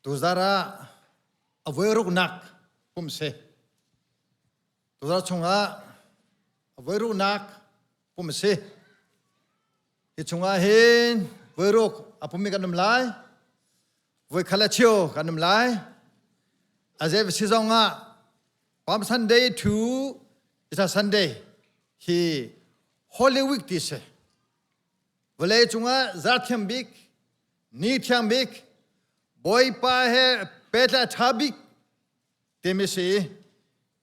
Tuzar ah a voiruknak pumh si. Tuzar chungah a voiruknak pumh si. Hi chungah hin voiruk a pummi kan um lai. Voikhat le cheu kan um lai. A zei si zong ah Palm Sunday to Easter Sunday hi Holy Week ti si. Vawlei cungah zarthiam bik, ni thiang bik, Bawipa he pehtlaih ṭha bik timi si.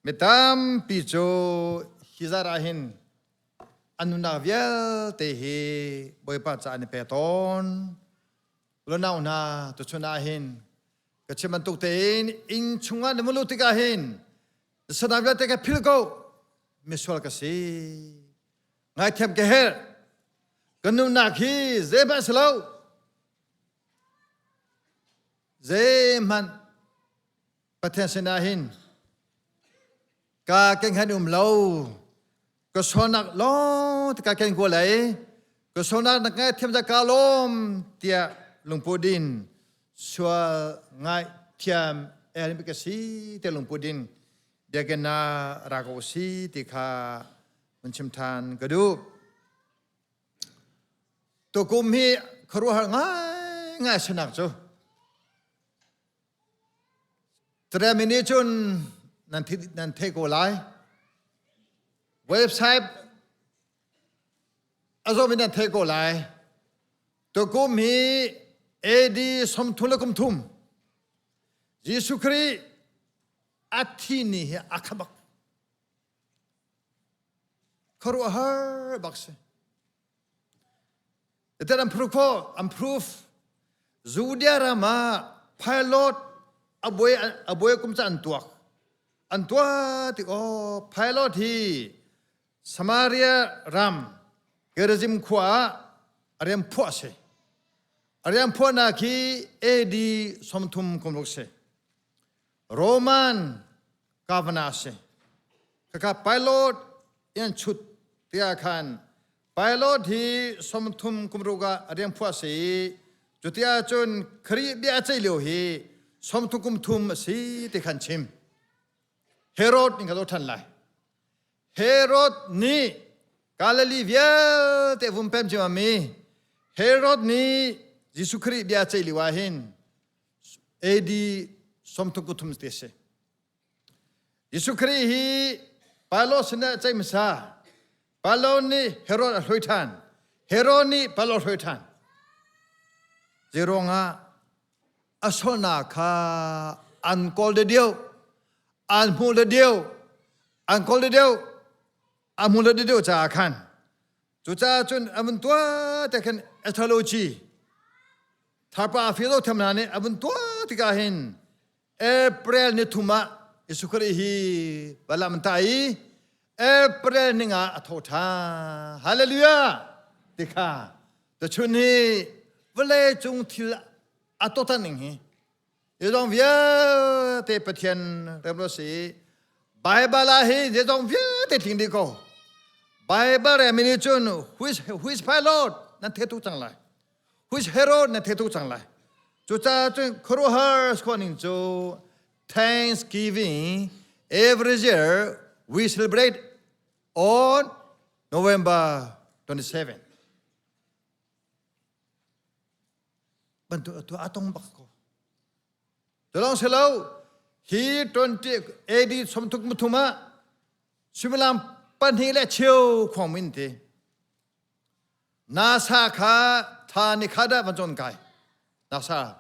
Mi tampi cu hi zar ah hin an nunnak vialte hi Bawipa caah an i pe tawn. Unau hna, tuchun ah hin ka chim bantuk tein inn chungah na vun luh tikah hin sanak vialte ka philh ko misual ka si. Ngaithiam ka herh. Ka nunnak hi zeihmanh si lo. Zeihmanh Pathian sinah hin ka kenghan um lo. Ka sualnak lawng te ka ken ko lai. Ka sualnak na ngaithiam za ka lawm tiah lungput in sual ngaihthiam el ka si te lungput in biakinn ah ra ko si ti kha mun chim ṭhan ka duh. Tukum hi khuaruahhar ngaingai sinak cu Tremi nih cun nan nan theih ko lai. Website a zawm in nan theih ko lai. Tukum hi AD 33 Jesuh Khrih a thi ni hi a kha bak. Khuaruahhar bak si. Then an proof an proof Judea ram ah pilot abuai abuai kum ca an tuak an tuah tik oh pilot hi Samaria ram Gerizim khua ah a rian phuah si a rian phuahnak hi AD 30 kum ruk si Roman governor si. Khakha pilot in chut tiah khan pilot hi 30 kum ruk ah a rian phuah si. Cuti ahcun Khrih bia a ceih lio hi 30 kum thum a si ti khan chim. Herod in ka lo ṭhan lai. Herod nih Galilee vialte vum pem mi Herod nih Jesuh Khrih bia ceih lio ah hin AD 33 te si. Jesuh Khrih hi Pilate sinah ceih hmasa. Pilate nih Herod a hloi ṭhan. Herod nih Pilate a hloi ṭhan. Zeiruangah a sualnak kha an kawl de deuh, an hmuh de deuh, an kawl de deuh, an hmuh de deuh caah khan Cucaah cun a vun tuah te khan astrology tharpa a filo tham hna nih a vun tuah tikah hin April ni thum ah Jesuh Khrih hi valam an tah i April ning ah a tho ṭhan. Hallelujah! Tikha tuchun hi vawlei cung thil a totan ning hi Zeizong vialte Pathian remlo si Bible ah hi zeizong vialte tling dih ko. Bible remi nih cun who is, who is Pilate nan the tuk cang lai. Who is Herod nan the tuk cang lai. Cucaah cun khuaruahhar khawh ning cu Thanksgiving every year we celebrate on November 27. Bantuk atu a tong bak ko. Tulong silo hi 20 AD somthuk muthum ah suimilam pahnih le cheu khuang min ti. NASA kha tha ni kha dah van cawn kai. NASA.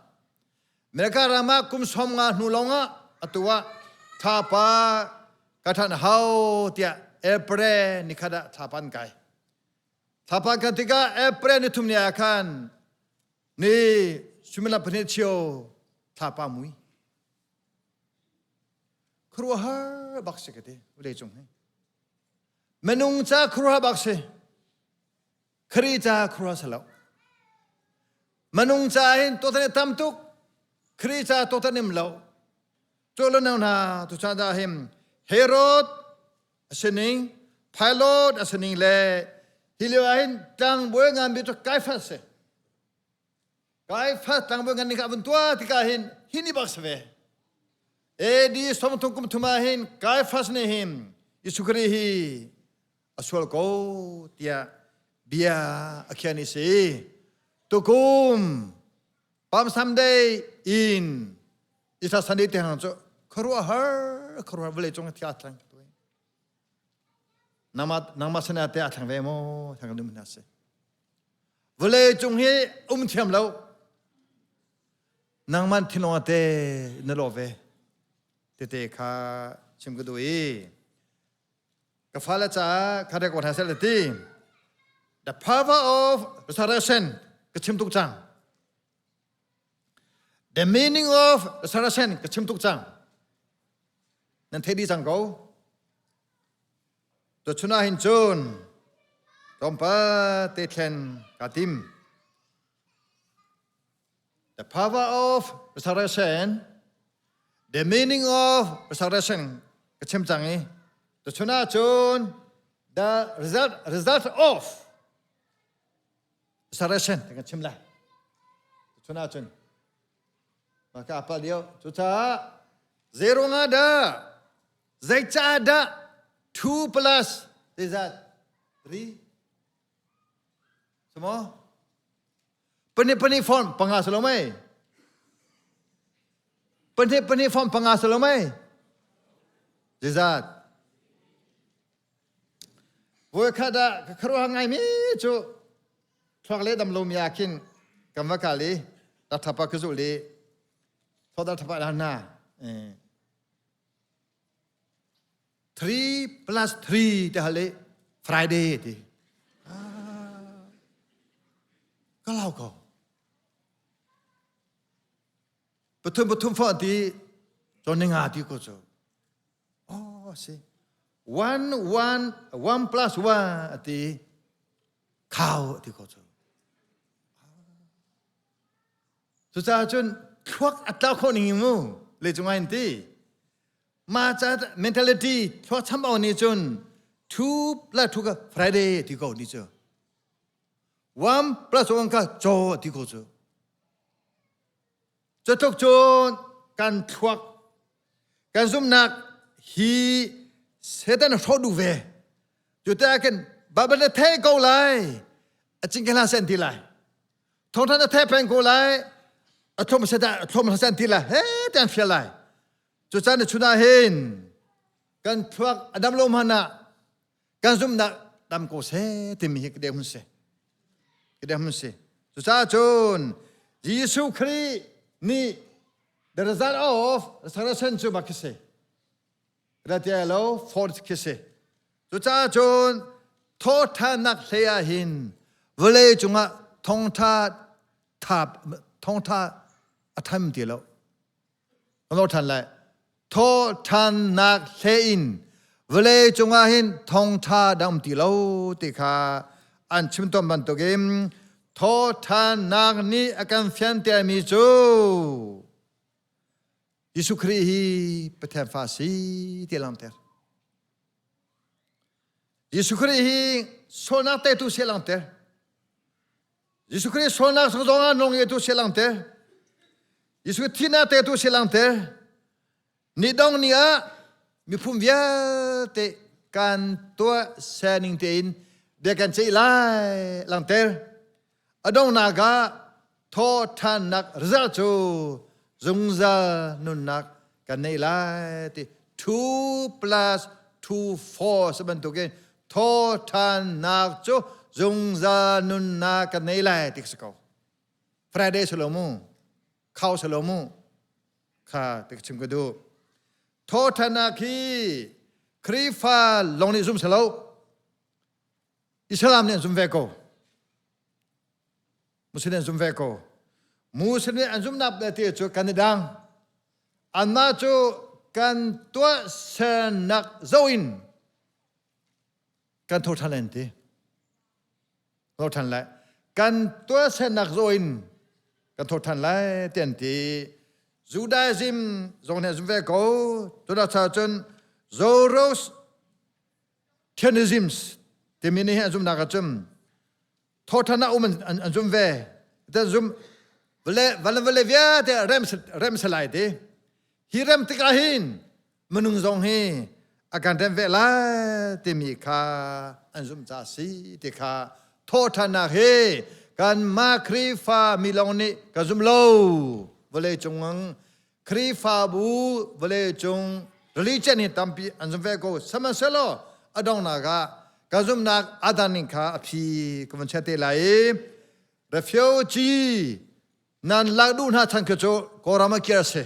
America ram ah kum som nga hnu lawng ah atu ah thapa ka than hau tiah April ni kha dah thapa an kai. Thlapa kan tikah April ni thum ni ah khan ni suimilam pahnih chio thlapa mui. Khuaruahhar bak si ka ti vawlei cung hi. Minung ca khuaruahhar bak si. Khrih ca khuaruahhar si lo. Minung ca hin tuahtan tam tuk. Khrih ca tuahtan im lo. Cu lo hna tu chan dah him Herod a sining Pilate a sining le hi lio ah hin tlangbawi ngan bik cu Caiaphas si. Kaifas tlangbawi ngan nih kha a vun tuah tikah hin hi ni bak si ve. AD 30 kum thum ah hin Kaifas nih hin Jesuh Khrih hi a sual ko tiah bia a khian i si. Tukum Palm Sunday in Easter Sunday te hang cu khuaruahhar khuaruahhar vawlei cung thil aa thleng. Nangmah nangmah sinah teh aa thleng ve maw? Thleng dum hna si. Vawlei cung hi um thiam lo. Nangman thinlung ah te na lawh ve. Tete kha chim ka duh i ka fale caah kha record hna seh ti. The power of resurrection ka chim tuk cang. The meaning of resurrection ka chim tuk cang. Nan theih dih cang ko. Tuchun ah hin cun tlawmpal te thlen kaa tim. The power of resurrection, the meaning of resurrection ka chim cang i tuchun ah cun the result, result of resurrection ka chim lai. Tuchun ah cun Maka apa lio. Cucaah zeiruang ah dah zeicah dah 2 plus zeizat 3 Sumo Pahnih pahnih form panga salo mei Pahnih pahnih form panga salo mei Zeizat Voikhat ah ka khuaruah ngaimi cu thluak le dam lomi ah khin kan va kal i thapa ka zulh i thodar thapa la hna 3 plus 3 te hal i Friday ti ka lau ko pathum pathum fa ti chon ninga ti ko cu Oh, si. One, one, one plus one ati khau ati ko cu. Cucaah cun thluak a tlau kho ning mu le cu ngai ti. Ma ca mentality thluak cham au ni cun two plus two ka Friday ti ko ni cu. One plus one ka cho ti ko cu. Cutluk cun kan thluak kan zumhnak hi Satan a hrawh duh ve. Cuti ah khin Baibal na thei ko lai, a cingke hlah seh an ti lai. Thawngtha na thei peng ko lai, a thlum seh a thlum seh an ti lai. He te an fial lai. Cucaah na chun ah hin kan thluak a dam lo hmanh ah kan zumhnak dam ko seh timi hi ka deh hun si. Ka deh hun si. Cucaah cun Jesuh Khrih nih the result of resurrection cu bak khi si. Ratia lo fourth khi si. Cucaah cun thawhthannak hlei ah hin vawlei cungah thongtha thap thongtha a tham ti lo. Kan lor ṭhan lai. Thawhṭhannak hlei in vawlei cungah hin thawngṭha dang um ti lo ti kha an chim tawn bantukin thawhṭhannak nih a kan fiantermi cu Jesuh Khrih hi Pathian fa a si ti a langhter. Jesuh Khrih hi sualnak teitu si a langhter. Jesuh Khrih sualnak zong ah nung tu si langter. Jesuh thihnak te tu si langter. Ni dong ni ah miphun vialte kan tuah sining tein bia kan ceih lai langter. A donghnak ah thawhthannak result cu zungzal nunnak kan nei lai ti 2 plus 2 4 sa bantukin thawhthannak cu zungzal nunnak kan nei lai ti si ko. Friday si lo mu, khau si lo mu, kha ti ka chim ka duh. Thawhthannak hi Khrihfa lawng nih zum si lo. Islam nih an zum ve ko. Muslim an zum ve ko. Muslim nih an zumnak te cu kan i dang. Anmah cu kan tuahsernak zo in kan tho ṭhan lai an ti. Tho ṭhan lai. Kan tuahsernak zo in kan tho ṭhan lai ti an ti. Judaism zong nih an zum ve ko. Cudah cun Zoroastrianism timi nih an zumnak ah cun thawhṭhan ah um an zum ve. An zum. Vale vale vale vialte rem rem salai te. Hi rem tikah hin minung zong hi a kan rem ve lai timi kha an zumh ca si ti kha thawhṭhannak hi kanmah Khrihfa mi lawng nih kan zum lo. Vawlei cung Khrihfabu vawlei cung religion hi tampi an zum ve ko. Sihmanhsehlaw a donghnak ah kan zumhnak a dan ning kha a phi ka vun chia te lai i refugee nan lak duh hna chan khi cu Kawlram ah kir a si.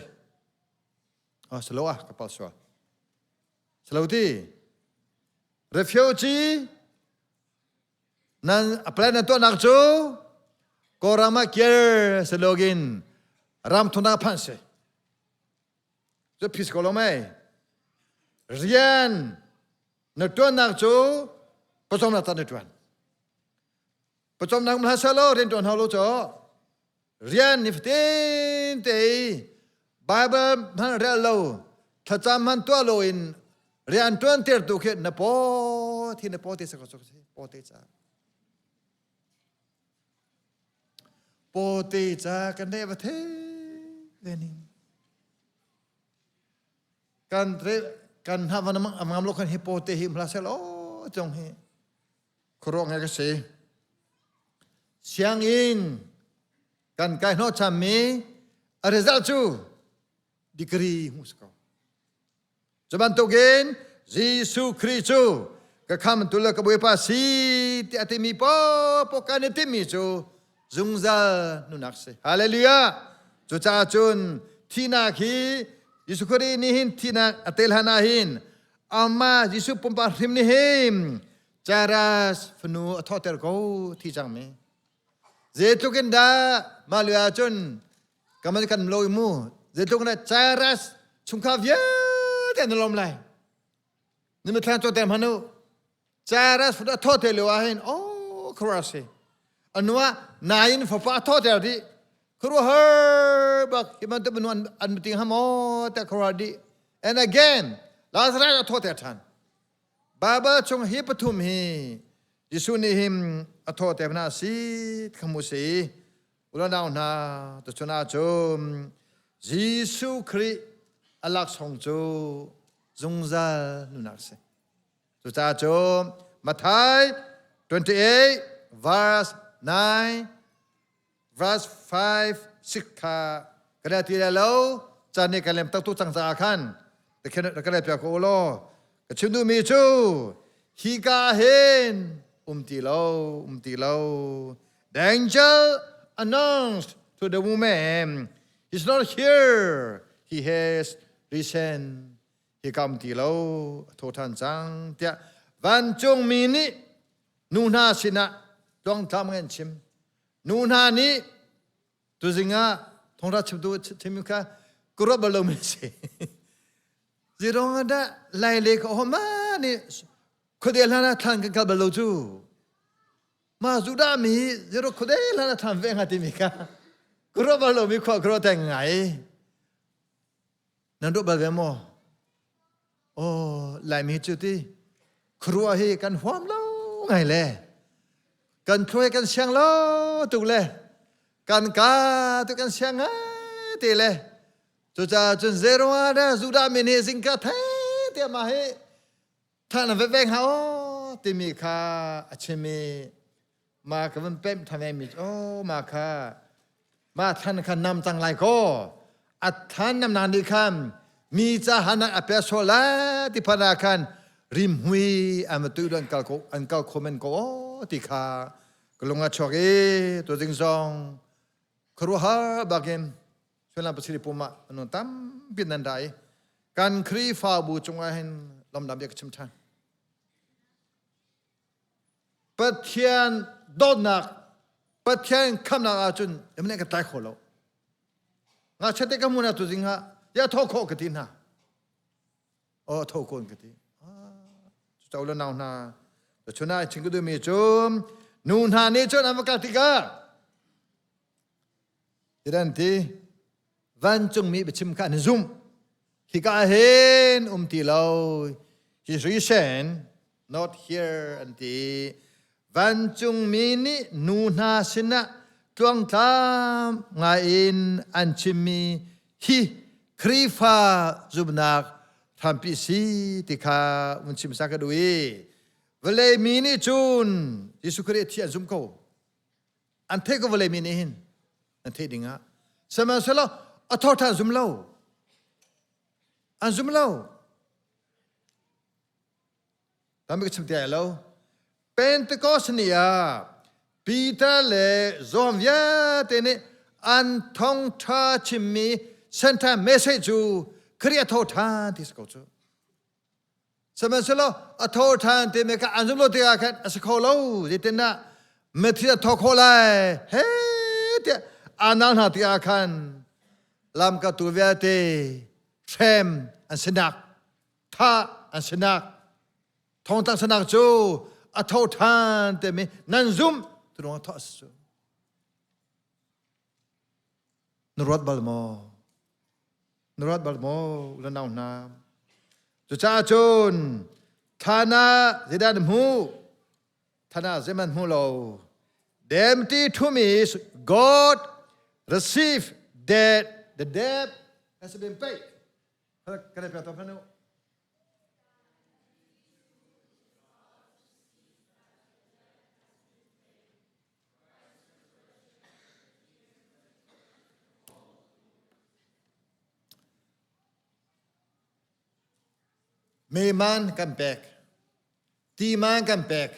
Ah, salo ah ka pal sual. Salo ti. Refugee nan apply nan tuahnak cu Kawlram ah kir silogin ram thumnak phan si. Cu phis ko lo mei. Rian na tuannak cu pawcawmnak ta na tuan. Pawcawmnak hmasa lo rian tuan hau lo cu rian nifatin te i Bible hman rel lo thlacam hman tuah lo in rian tuan tir tu khi na paw thi na paw te sa ko paw te ca paw te ca kan ne va the ve ning kan re kan ha van ngam lo kan hi paw te hi mla sel o chong hi Khuaruah ngai ka si. Sianginn kan kai hnawhchammi a result cu degree hmuh si ko. Cu bantukin Jesuh Khrih cu ka khamtu le ka Bawipa si ti a timi paohpaoh kan i timmi cu zungzal nunak si. Hallelujah! Cucaah cun thihnak hi Jesuh Khrih nih hin thihnak a tel han ah hin amah Jesuh pumpak hrim nih hin Jairus fanu a thawhter ko thi cangmi. Zeitluk in dah mah lio ahcun kaman kan lo mu zeitluk in dah Jairus chungkhar vialte an lawm lai. Ni mithlan cawter hmanh u. Jairus fanu a thawhter lio ah hin oh khuaruah si. Anu ah nain fapa a thawhter dih. Khuaruahhar bak hi bantuk minu an ting ha maw te khuaruah dih. And again Lazarus a thawhter ṭhan. Baibal chung hi pathum hi Jesuh nih hin a thawhter hna si kha mu si. Unau hna tuchun ahcun Jesuh Khrih a laksawng cu zungzal nunak si. Cucaah cun Matthai 28 verse 9 verse 5 6 kha ka dah ti lai lo caan nih kan lem tak tuk cang caah khan ka le piak ko law ka chim duhmi cu hi ka hin um ti lo um ti lo the angel announced to the woman he's not here he has risen hi ka um ti lo a tho ṭhan cang tiah vancungmi nih nu hna sinah tluangtlam an chim Nu hna nih tuzing ah thawngṭha chimtu chim kha ka ruat bal lomi si. Zirong ah dah lai le ka hom nih khuade hlan ah thlan kan kal bal lo cu. Ma Judah mi zero khuade hlan ah thlan ve nga timi kha ka ruat bal lomi khua ka ruat teng ngai. Nan ruat bal ve maw? Aw, Laimi cu ti khuaruah hi kan huam lo ngai le kan thluai kan siang lo tuk le kan ka tu kan siang ngai te le cucaah cun zeruang ah dah Judah mi nih zingka thei te mah hi thah na vek ha aw timi kha a chim i ma ka van pemh than mi oh ma kha ma thlan kha nam cang lai ko a than nam na nih khan mi ca hanak a pe so la ti phana khan rimhui an tu an kal ko an kal kho men ko ti kha ka lunga chuak i to ding zong khuaruahar bakin Suilam pasiri pum ah anu tampi nan ra i kan Khrihfabu cungah hin lomdam bia ka chim ṭhan. Pathian dawtnak, Pathian khamnak ahcun emne ka tlai kho lo. Ngakchia te ka hmun ah tuzing ah ya tho khawh ka ti hna. Oh tho kon ka ti. Cu le nau hna. Chun ah chim ka duhmi cu nu hna nih cun an va kal tikah Tiran ti vancungmi biachim kha an zumh. Hika hin um ti lo. He's risen, not here an ti. Vancungmi nih nu hna sinah tluangtlam ngai in an chimmi hi Khrihfa zumhnak hrampi si ti kha vun chim sa ka duh i vawlei mi nih cun Jesuh Khrih thi an zum ko. An theih ko vawlei mi nih hin an theih ding ah. Sihmanhsehlaw a thawṭhan zum lo. An zum lo. Tampi ka chim ti ai lo. Pentecost ni ah Peter le John vialte nih an thawngṭha chimmi center message cu Khrih a tho ṭhan ti si ko cu. Sihmanhsehlaw a tho ṭhan timi kha an zumh lo tikah khan a si kho lo. Zeitindah mithi a tho khawh lai? He tiah aa nal hna tikah khan lamkaltu vialte hrem an sinak thah an sinak thongtang sinak cu a tho ṭhan timi nan zumh tu ruangah thawh a si cu. Na ruat bal maw? Na ruat bal maw u le nau hna? Cucaah cun thlan ah zeidah na hmuh? Thlan ah zeihmanh hmu lo. The empty tomb is God received that the debt has been paid. Kan i pek tawn hmanh u. Meiman kan pek, timan kan pek,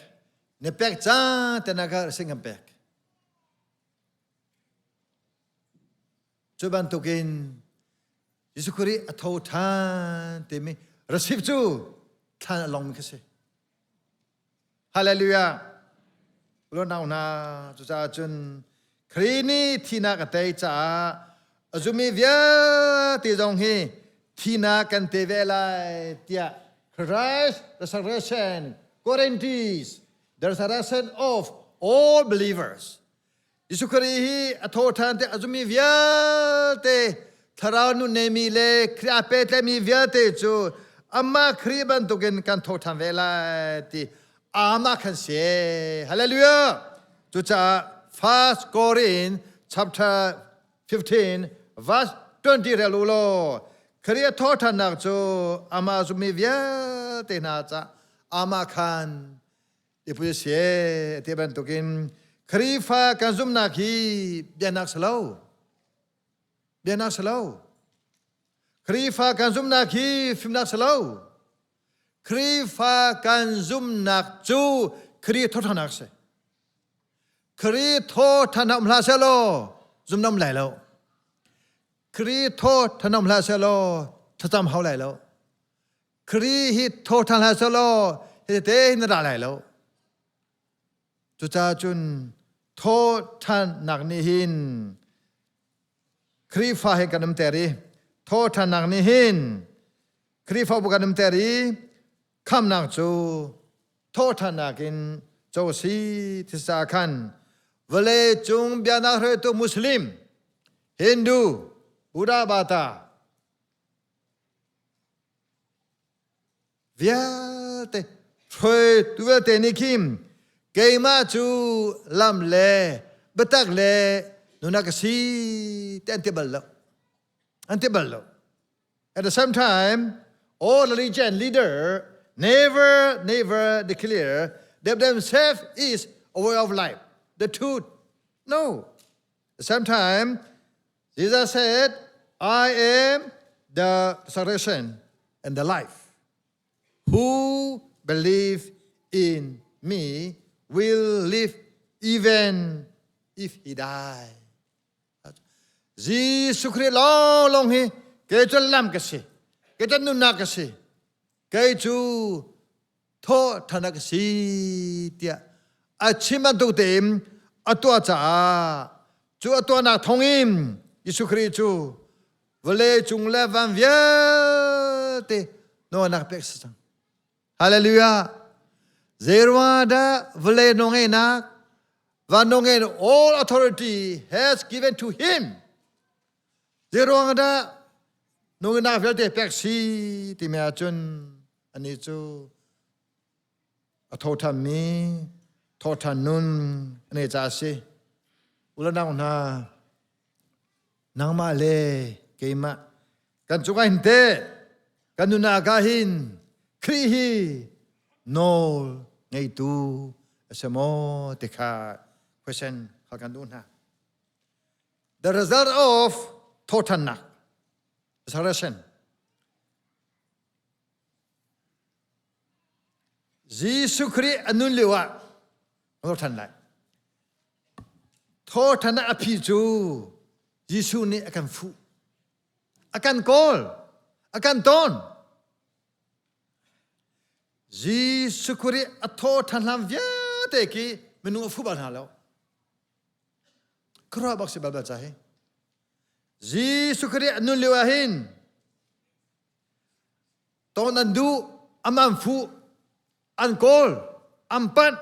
na pek cang te na ka sin kan pek. Cu bantukin Jesuh Khrih a tho ṭhan timi receive cu thlan a longmi kha si. Hallelujah. Unau hna, cucaah cun Khrih nih thihnak a tei caah a zummi vialte zong hi thihnak kan te ve lai tiah Christ resurrection guarantees the resurrection of all believers. Jesuh Khrih hi a thawṭhan te a zummi vialte thlarau nun neimi le Khrih aa pehtlaimi vialte cu amah Khrih bantukin kan thoṭhan ve lai ti amah khan si. Hallelujah! Cucaah First Korin chapter 15 verse 20 rel u law Khrih a thawṭhannak cu amah zummi vialte hna ca amah khan Ipui si ti bantukin Khrihfa kan zumhnak hi bianak si lo. Bianak si lo. Khrihfa kan zumhnak hi fimnak si lo. Khrihfa kan zumhnak cu Khrih thawṭhanak si. Khrih thawṭhanak um hlah sehlaw zumhnak um lai lo. Khrih thawṭhanak um hlah sehlaw thlacam hau lai lo. Khrih hi tho ṭhan hlah selaw hi te hin na ra lai lo. Cucaah cun thawhṭhannak nih hin Khrihfa he kan umter i thawhṭhannak nih hin Khrihfabu kan umter i khamnak cu thawhṭhannak in co si thisa khan vawlei cung biaknak hruaitu Muslim, Hindu, Buddha Bata Vialte hruaitu vialte nih khin keimah cu lam le biatak le nunnak ka si ti an ti bal lo. An ti bal lo. At the same time, all religion leader never, never declare that themselves is a way of life, the truth. No. At the same time, Jesus said, I am the resurrection and the life. Who believe in me will live even if he die. Jesuh Khrih lawnglawng hi kei cu lam ka si, kei cu nunnak ka si, kei cu thawhṭhan a si tiah a chim bantuk tein a tuah caah cu a tuahnak thawngin Jesuh Khrih cu vawlei cung le van vialte nawlnak pek si cang. Hallelujah! Zeiruangah dah vawlei nawlngeihnak van nawlngeihnak all authority has given to him. Zeiruangah dah nawlngeihnak vialte pek si timi ahcun Anih cu a thoṭhanmi thawhṭhan nun a ngeih caah a si. Ulanau hna, nangmah le keimah kan cungah hin teh kan nunnak ah hin Khrih hi nawl ngeitu a si maw ti kha question hal kan duh hna. The result of thawhthannak resurrection Jesuh Khrih a nun lio ah thawhthan lai. Thawhthan a phi cu Jesuh nih a kan fuh. A kan kawl. A kan tawn. Jesuh Khrih a thawhthan hlan vialte khi minung a fuh bal hna lo. Khuaruah bak si bal ca hi. Jesuh Khrih a nun lio ah hin Tawn an duh, am an fuh, an kawl, an panh.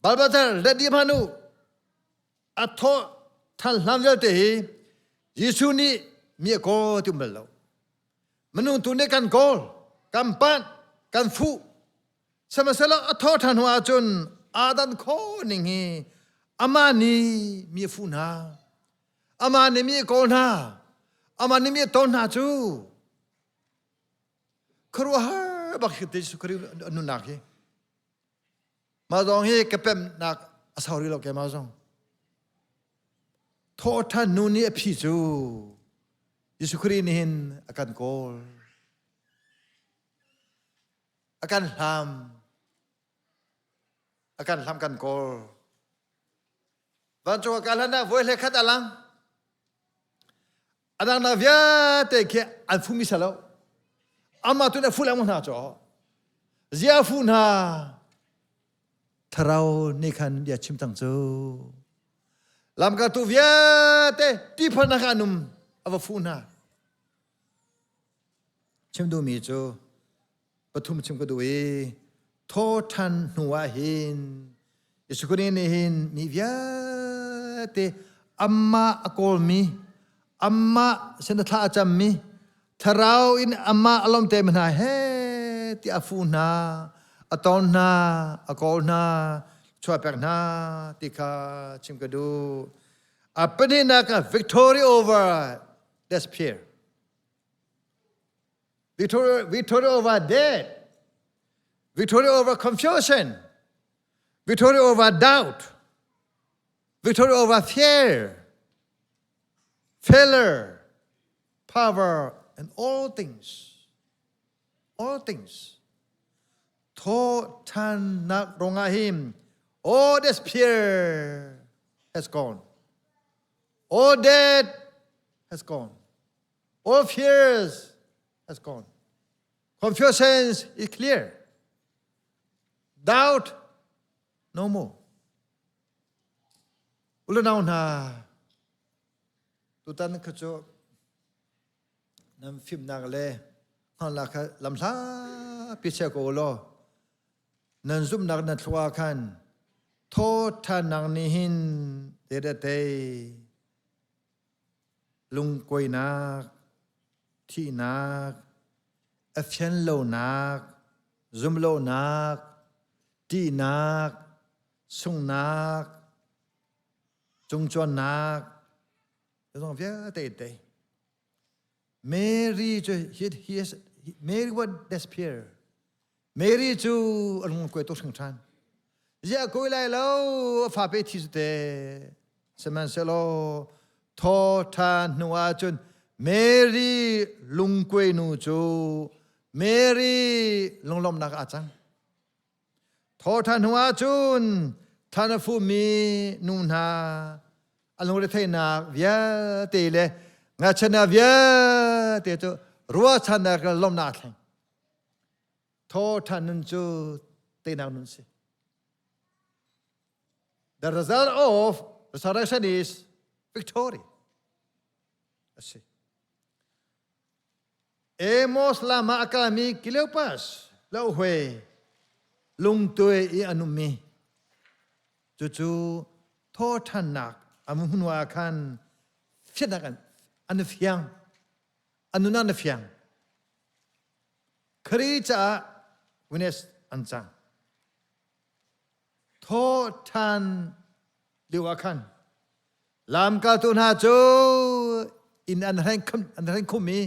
Balbatar let dih hmanh u. A thawh than hlan vialte hi Jesuh nih mi a kawl ti um bal lo. Minung tu nih kan kawl, kan panh, kan fuh. Sihmanhsehlaw a thawh ṭhan hnu ahcun aa dan khawh ning hi amah nih mi a fuh hna. Amah nih mi a kawl hna. Amah nih mi a ton hna cu khuaruahhar bak hi Jesuh Khrih nunnak hi. Mah zong hi ka pemnak a sau rih lo keimah zong. Thawhṭhan nu nih a phi cu Jesuh Khrih nih hin a kan kawl. A kan hlam. A kan hlam kan kawl. Vancung a kal hlan ah voi hlei khat a lang. A dangdang vialte khi an fumi sa lo. Amah tu nih a fu lengmang hna cu. Zia fu hna. Thlarau nih khan bia chim cang cu. Lamkaltu vialte tiphalnak an um a va fu hna. Chim duhmi cu pathum chim ka duh i thawṭhan hnu ah hin Jesuh Khrih nih hin mi vialte amah a kawlmi amah sin a thla a cammi thlarau in amah a lawmte mi hna he ti a fuh hna a ton hna a kawl hna chuah pek hna ti kha chim ka duh a pahnihnak ah victory over despair Victory, victory over death. Victory over confusion. Victory over doubt. Victory over fear. Failure. Power and all things. All things. Tho than nak rongah him. All this fear has gone. All death has gone. All fears has gone. Confusion is clear. Doubt no more. Ulanau hna tutan kha cu nan fimnak le hngalnak kha lamhla pi chia ko law nan zumhnak nan thlua khan thawthannak nih hin te te lungkuainak, thihnak, a fianlonak, zumlonak, ṭihnak, sunghnak, cungcuannak, zong vialte in tei. Mary cu he, he, Mary was despair. Mary cu a lung kuai tuk hringhran. Ziah kuai lai lo a fa pe thi cu te. Sihmanhsehlaw thaw ṭhan hnu ahcun Mary lungkuai nu cu Mary lunglawmhnak ah a cang. Thaw ṭhan hnu ahcun than a fumi nu hna a lungretheihnak vialte le ngakchiatnak vialte cu ruahchannak le lawmhnak a thleng. Thawṭhan nun cu teinak nun si. The result of resurrection is victory. A si. Amos lama a kalmi Cleopas lo hue lungtuai i an ummi cucu thawṭhannak a hnu ah khan fiannak an fiang an nun an fiang Khrih caah witness an cang. Thawhṭhan lio ah khan lamkaltu hna cu inn an hren khum i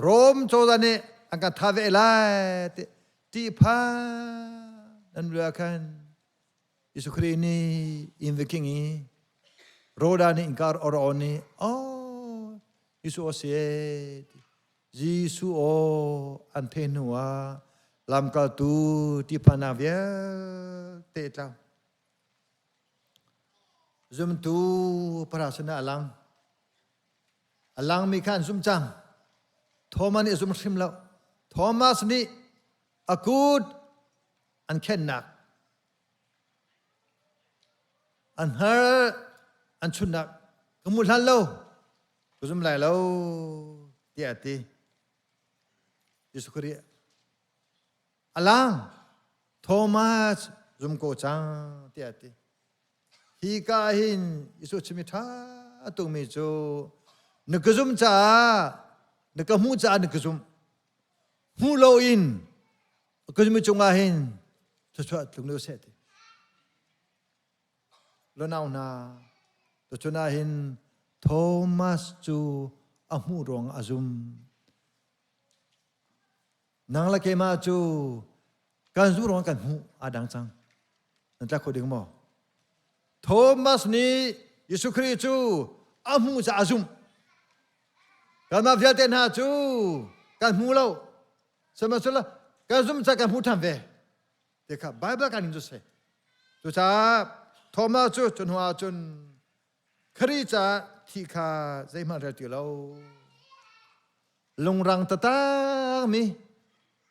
Rom cozah nih an kan thah ve lai ti ṭihphan an lio ah khan Jesuh Khrih nih inn va king i Rhoda nih innka a on i oh Jesuh aw si ee ti Jesuh aw an theih hnu ah lamkaltu ṭihphannak vialte tlau. Zumtu para sinah a lang. A langmi kha an zumh cang. Thomas nih a zum hrim lo. Thomas nih a kut an khennak an hngar an chunnak ka hmu hlan lo ka zum lai lo tiah a ti. Jesuh Khrih a lang Thomas zum ko cang tiah a ti. Hi ka hin Jesuh chimi ṭha tukmi cu na ka zum caah na ka hmuh caah na ka zum hmu loin ka zummi cungah hin thluachuah tlung deuh seh ti. Lonau hna, tuchun ah hin Thomas cu a hmuh ruang a zum. Nang le keimah cu kan zumh ruang kan hmuh aa dang cang. Nan tlak kho ding maw? Thomas nih Jesuh Khrih cu a hmuh caah a zumh. Kanmah vialte hna cu kan hmu lo. Sihmanhsehlaw kan zumh caah kan hmuh ṭhan ve. Ti kha Baibal kan in cu si. Cucaah Thomas cu cu hnu ah cun Khrih caah thih kha zeihmanh rel ti lo. Lungrang taktak mi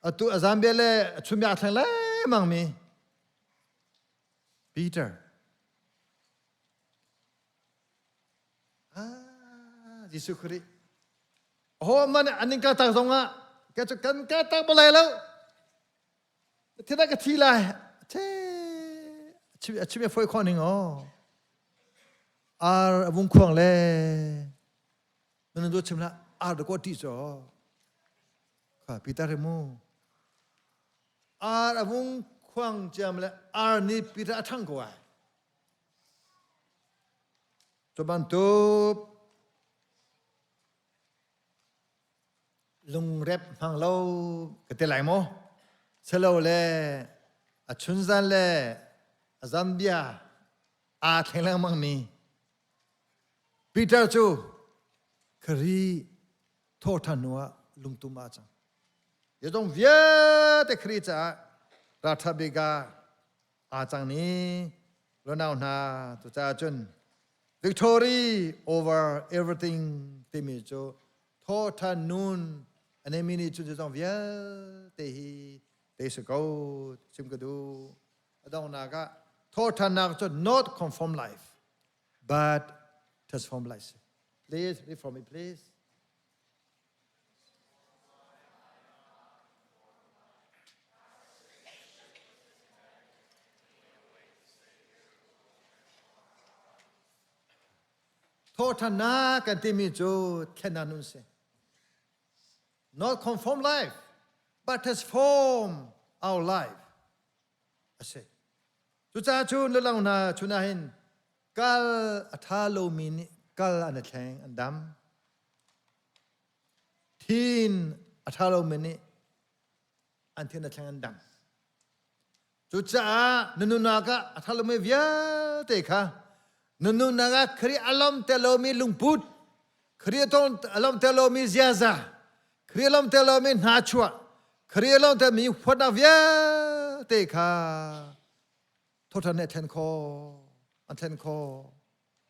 atu a zambia le a chunbia a thleng lengmang mi Peter Ah, Jesuh Khrih. Ho man an in ka tak zong ah ka cu kan ka tak balai lo. Thina ka thi lai. Che a chim a foi khon ning o. Ar avung khuang le nan do chim la ar da ko ti cho. Kha Peter he mu. Ar avung khuang chiam le ar ni Peter a thang ko ai. Cu bantuk lungrep hmang lo ka ti lai maw? Silole a chunzan le a zambia aa thleng lengmangmi Peter cu Khrih thawhṭhan hnu ah lungtum aa cang. Zeizong vialte Khrih caah ralṭha bik ah aa cang ni lunau hna cucaah cun victory over everything timi cu thawṭhan nun a neimi nih cun zeizong vialte hi te si ko chim ka duh a donghnak ah thawṭhannak cu not conform life but transform life please read for me please Thawhṭhannak kan timi cu thlennak nun si. Not conform life, but transform our life. A si. Cucaah cu na lang hna chun ah hin kal a ṭha lomi nih kal an i thleng an dam. Thin a ṭha lomi nih an thin a thleng an dam. Cucaah na nunnak ah a ṭha lomi vialte kha na nunnak ah Khrih a lawmter lomi lungput, Khrih a lawmter lomi ziaza, Khrih a lawmter lomi hnachuah, Khrih a lawmtermi huatnak vialte kha thawṭhan nih a thlen khawh, an thlen khawh.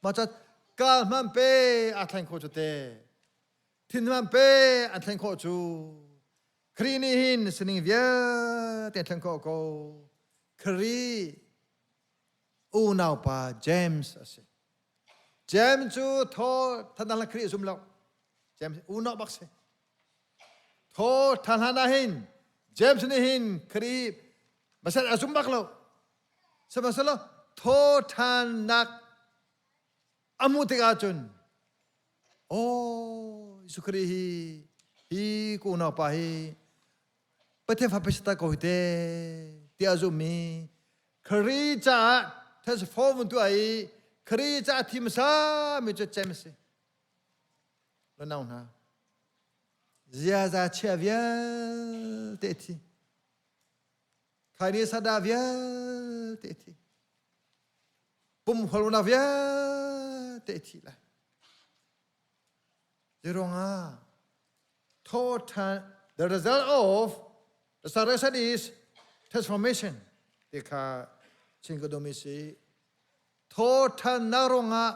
Mah ca kal hman pe aa thleng khawh cu te. Thin hman pe an thleng khawh cu. Khrih nih hin sining vialte a thleng khawh ko. Khrih unaupa James a si. James cu thaw than Khrih a zum lo. James unau bak si. Thaw than hlan ah hin James nih hin Khrih masat a zum bak lo. Sihmanhsehlaw thawṭhannak a hmuh tikah cun aw Jesuh Khrih hi hi ka unaupa hi Pathian fa pei si ta ko hi te tiah a zummi Khrih caah transform tu ai Khrih ca thi hmasa mi cu cem si. Lanau hna. Ziaza chia vialte thi. Khaini sada vialte thi. Pum holnak vialte thi lai. Ziruangah thawṭhan the result of resurrection is transformation ti kha chin ka dumi si. Thawṭhannak ruangah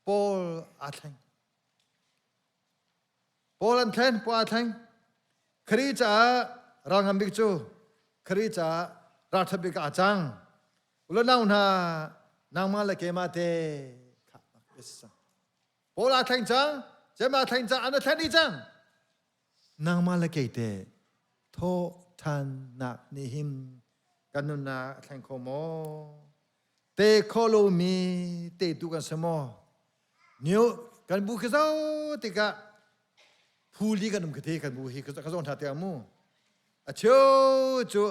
Paul aa thleng. Paul an thlen, Paul aa thleng. Khrih caah ral ngan bik cu Khrih caah ralṭhat bik aa cang. Ulanau hna, nangmah le keimah te kha Paul aa thleng cang, Jem aa thleng cang, an thlen dih cang. Nangmah le kei te thawhthannak nih hin kan nunnak a thleng kho maw? Te kho lomi te tu kan si maw? Niu kan bu khi zo tikah phuli kan um khi kan bu hi ka zong hna tiang mu. A cheu cu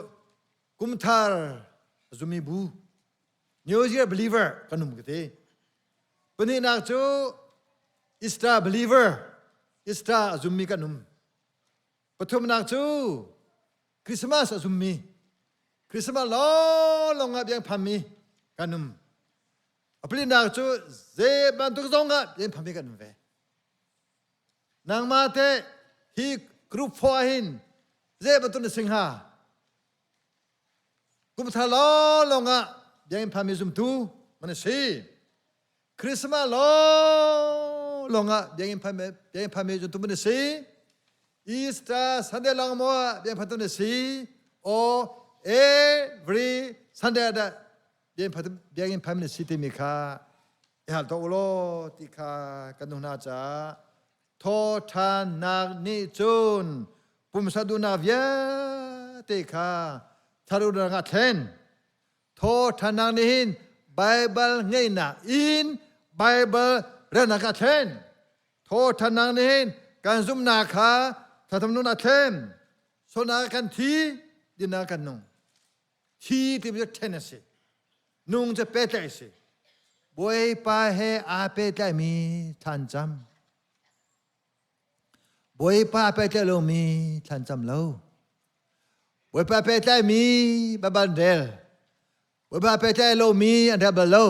kumthar zumi bu New Year believer kan um ka ti. Pahnihnak cu Easter believer, Easter a zummi kan um. Pathumnak cu Christmas a zummi, Christmas lawnglawng ah biang phammi kan um. A palinak cu zei bantuk zong ah biang phammi kan um ve. Nangmah te hi group 4 hin zei bantuk na sing hnga? Kum thar lawnglawng ah biakinn phanmi zumtu man a si. Christmas lawnglawng ah biakinn phanmi zumtu man a si. Easter Sunday lawng maw ah biakinn phantu na si. Or every Sunday dah biakinn phanmi na si timi kha i hal tuah u law ti kha kan nu hna caah Thawṭhannak nih cun pumsa duhnak vialte kha tharunak ah thlen. Thawṭhannak nih hin Baibal ngeihnak in Baibal relnak ah thlen. Thawṭhannak nih hin kan zumhnak kha thathamnun ah thlen. Sualnak kan thi, dinnak kan nung. Thi timi cu ṭhen a si. Nung cu pehtlaih a si. Bawipa he aa pehtlaimi thlancam. Bawipa a pehtlaih lomi thlancam lo. Bawipa pehtlaimi Baibal an rel. Bawipa pehtlaih lomi an rel bal lo.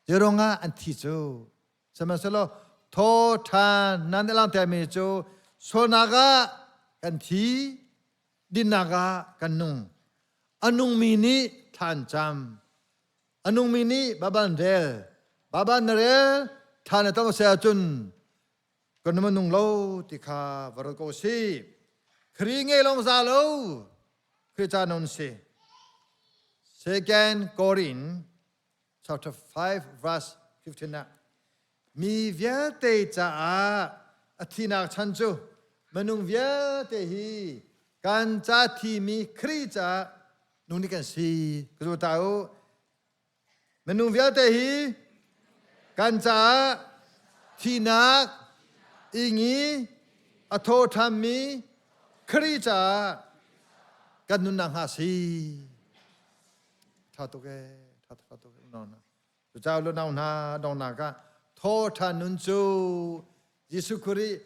Zeiruangah an thi cu. Sihmanhsehlaw thaw ṭhan nan i langhtermi cu sualnak ah kan thi, dinnak ah kan nung. A nungmi nih thla an cam. A nungmi nih Baibal an rel. Baibal na rel, thla na tam a si ahcun kan nung nung lo ti kha va ruat ko si. Khrih ngei lawng za lo. Khrih ca non si. Second Korin chapter 5 verse 15 ah mi vialte caah a thinak chan cu minung vialte hi kan ca thimi Khrih caah nung nih kan si ka zu ta u minung vialte hi kan caah thinak ingi a tho ṭhanmi Khrih caah kan nunnak hnga si Ṭha tuk ee, ṭha ṭha tuk ee unau hna. Cucaah unau hna donghnak ah thawṭhan nun cu Jesuh Khrih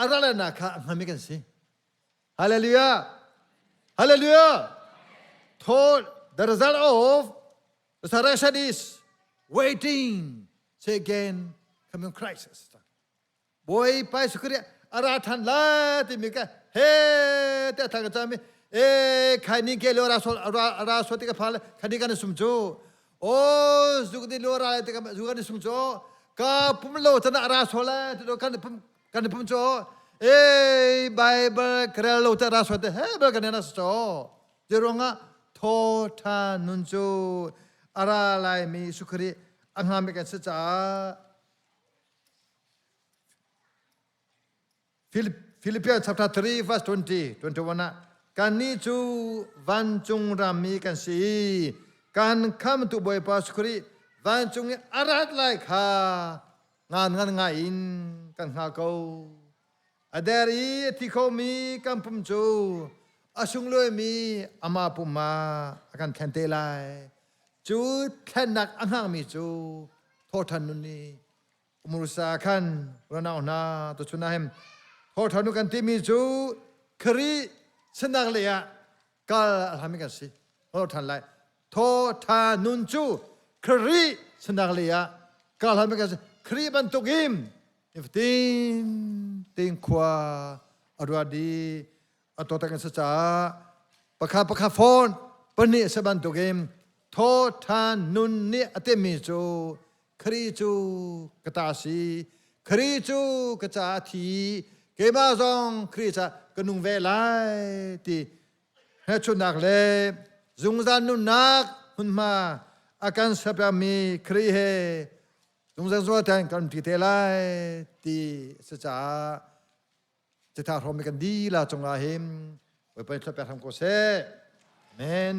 a ralnak kha a hmami kan si. Hallelujah! Hallelujah! Thaw, the result of resurrection is waiting second coming Christ. Bawipa Jesuh Khrih a ra ṭhan lai timi ka he te thang ka cami e khai ni ke lo ra sol ra so ti ka phal khani kan sum cu o zuk di lo ra te ka zu kan sum cu ka pum lo chana ra so la ti do kan pum kan pum cu e bible krel lo ta ra so te he bel kan na so jeronga tho tha nun cu ara lai mi sukhri angami kan se cha Philippians chapter 3 verse 20 21 ah kannih cu vancung rammi kan si i kan khamtu Bawipa Jesuh Khrih vancung i a rat lai kha ngan ngan ngai in kan hngal ko. A der i a thi khomi kan pum cu a sunglawimi amah pum ah a kan thlen te lai. Cu thlennak a hngakmi cu thawṭhan nun nih umurusa khan unau hna tuchun ah hin thawṭhan nun kan timi cu Khrih sinak lei ah kal a hlami kan si. Thawṭhan lai. Thawṭhan nun cu Khrih sinak lei ah kal hlami kan si. Khrih bantukin nifatin tein khua a ruat i a tawtak an si caah pakhat pakhat fawn pahnih a si bantukin thawṭhan nun nih a temmi cu Khrih cu ka ta si, Khrih cu ka caah a thi, keimah zong Khrih caah ka nung ve lai ti hmelchunhnak le zungzal nunnak hmunhma a kan serpiakmi Khrih he zungzal zungzal tiang kan umṭi te lai ti a si caah Citha hrawm kan dila cungah hin Bawipa nih thluachuah pek hram ko seh. Amen.